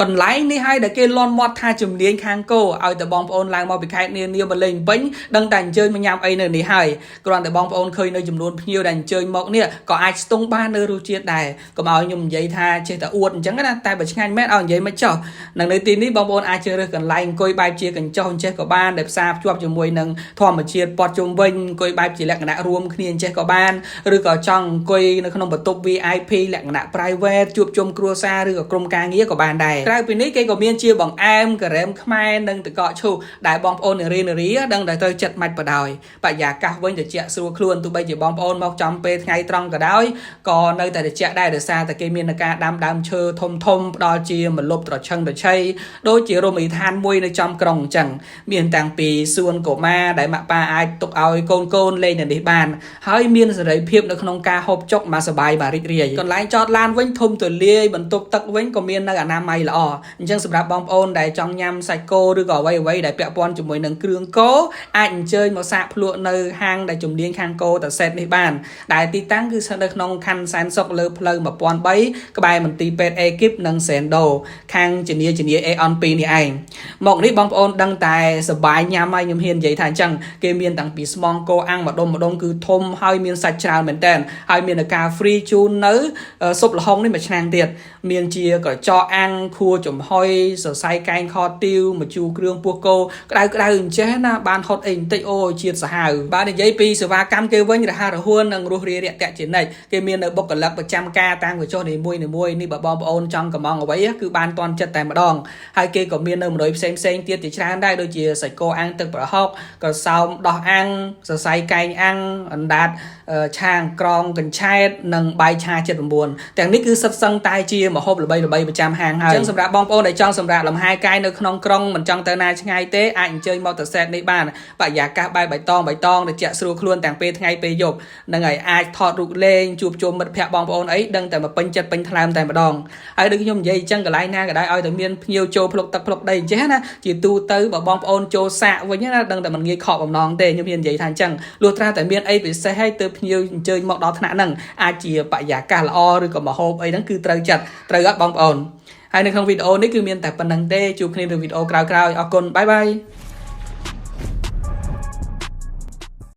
កន្លែងនេះហើយដែលគេលន់មាត់ថាជំនាញខាងគោឲ្យតែបងប្អូនឡើងមកពីខេត្តនានាមកលេងពេញដឹងតែអញ្ជើញមកញ៉ាំអីនៅនេះហើយគ្រាន់តែបងប្អូនឃើញនៅចំនួនភ្ញៀវដែលអញ្ជើញមកនេះក៏អាចស្ទង់បាននៅរសជាតិដែរកុំឲ្យខ្ញុំនិយាយថាចេះតែអួតអញ្ចឹងណាតែបើឆ្ងាញ់មែនឲ្យនិយាយមិនចោះនឹងនៅទីនេះបងប្អូនអាចជ្រើសរើសកន្លែងអង្គុយបែបជាកញ្ចុះអញ្ចេះក៏បានដែលផ្សារភ្ជាប់ជាមួយនឹងធម្មជាតិព័ទ្ធជុំវិញអង្គុយបែបជាលក្ខណៈរួមគ្នាអញ្ចេះក៏បានឬក៏ចង់អង្គុយនៅក្នុងបន្ទប់ VIP លក្ខណៈ private ជួបជុំគ្រួសារឬក៏ក្រុមការងារក៏បានដែរក្រៅពីនេះគេក៏មានជាបង្អែមការ៉េមខ្មែរនិងទឹកកកឈូសដែលបងប្អូននារីនារីដឹងតែត្រូវចិត្តម៉ាច់បដ ாய் បរិយាកាសវិញត្រជាក់ស្រួលខ្លួនទោះបីជាបងប្អូនមកចំពេលថ្ងៃត្រង់ក៏ដោយក៏នៅតែត្រជាក់ដែរដោយសារតែគេមានការដាំដើមឈើធំធំផ្ដល់ជាម្លប់ត្រឈឹងត្រឆៃដូចជារមណីយដ្ឋានមួយនៅចំក្រុងអញ្ចឹងមានតាំងពីសួនកុមារដែលម៉ាក់ប៉ាអាចទុកឲ្យកូនកូនលេងនៅនេះបាន ហើយមានសេរីភាពនៅក្នុងការហូបចុកមកសប្បាយបាទរីករាយកន្លែងចតឡានវិញធំទូលាយបន្ទប់ទឹកវិញក៏មាននៅអនាម័យល្អអញ្ចឹងសម្រាប់បងប្អូនដែលចង់ញ៉ាំសាច់គោឬក៏អ្វីអ្វីដែលពាក់ព័ន្ធជាមួយនឹងគ្រឿងគោអាចអញ្ជើញមកសាកភ្លក់នៅហាងដែលជំនាញខាងគោតាសេតនេះបានដែលទីតាំងគឺស្ថិតនៅក្នុងខណ្ឌសែនសុខលើផ្លូវ1003ក្បែរមន្ទីរពេទ្យអេគីបនិងសេនដូខាងជំនាញជំនាញ Aeon 2នេះឯងមកនេះបងប្អូនដឹងតែសប្បាយញ៉ាំហើយខ្ញុំហ៊ាននិយាយថាអញ្ចឹងគេមានតាំងពីស្មងគោអាំងម្ដុំម្ដុំគឺធំហើយមានសាច់ច្រើនមែនតើហើយមានការ free ជូននៅស៊ុបល្ហុងនេះមួយឆ្នាំងទៀតមានជាក្រចកអាំងខួចំហុយសរសៃកែងខទាវម្ជូរគ្រឿងពោះគោក្តៅក្តៅអញ្ចេះណាបានហត់អីបន្តិចអូជាតិសាហាវបាទនិយាយពីសេវាកម្មគេវិញរហ័សរហួននិងរស់រាយរាក់ទាក់ជានិច្ចគេមាននៅបុគ្គលិកប្រចាំការតាមកញ្ចុះនីមួយនីមួយនេះបើបងប្អូនចង់កំងអ្វីគឺបានតន់ចិត្តតែម្ដងហើយគេក៏មាននៅមនុយផ្សេងផ្សេងទៀតជាច្រើនដែរដូចជាសាច់គោអាំងទឹកប្រហុកក្រសោមដោះអាំងសរសៃកែងអាំងអណ្ដាតឆាងក្រងកញ្ឆែតនិងបាយឆា79ទាំងនេះគឺសិតសឹងតែជាម្ហូបល្បីៗប្រចាំហាងហើយអញ្ចឹងសម្រាប់បងប្អូនដែលចង់សម្រាប់លំហែកាយនៅក្នុងក្រុងមិនចង់ទៅណាឆ្ងាយទេអាចអញ្ជើញមកទៅសេតនេះបានបរិយាកាសបែបបៃតងបៃតងត្រជាក់ស្រួលខ្លួនទាំងពេលថ្ងៃពេលយប់នឹងហើយអាចថតរូបលេងជួបជុំមិត្តភ័ក្តិបងប្អូនអីដឹងតែមកពេញចិត្តពេញថ្លើមតែម្ដងហើយដូចខ្ញុំនិយាយអញ្ចឹងកន្លែងណាក៏ដោយឲ្យតែមានភ្ញៀវចូលភ្លុកទឹកភ្លុកដីអញ្ចឹងណាជាទូទៅបើបងប្អូនចូលសាកវិញណាដឹងតែមិនងាយខកបំណងទេខ្ញុំហ៊ាននិយាយថាអញ្ចឹងលុះត្រាតែមានអីពិសេសហើយទើបភ្ញៀវអញ្ជើញមកដល់ថ្នាក់ហ្នឹងអាចជាបរិយាកាសល្អឬក៏មហូបអីហ្នឹងគឺត្រូវចិត្តត្រូវអត់បងប្អូនហើយនៅក្នុងវីដេអូនេះគឺមានតែប៉ុណ្្នឹងទេជួបគ្នានៅវីដេអូក្រោយៗអរគុណ bye bye.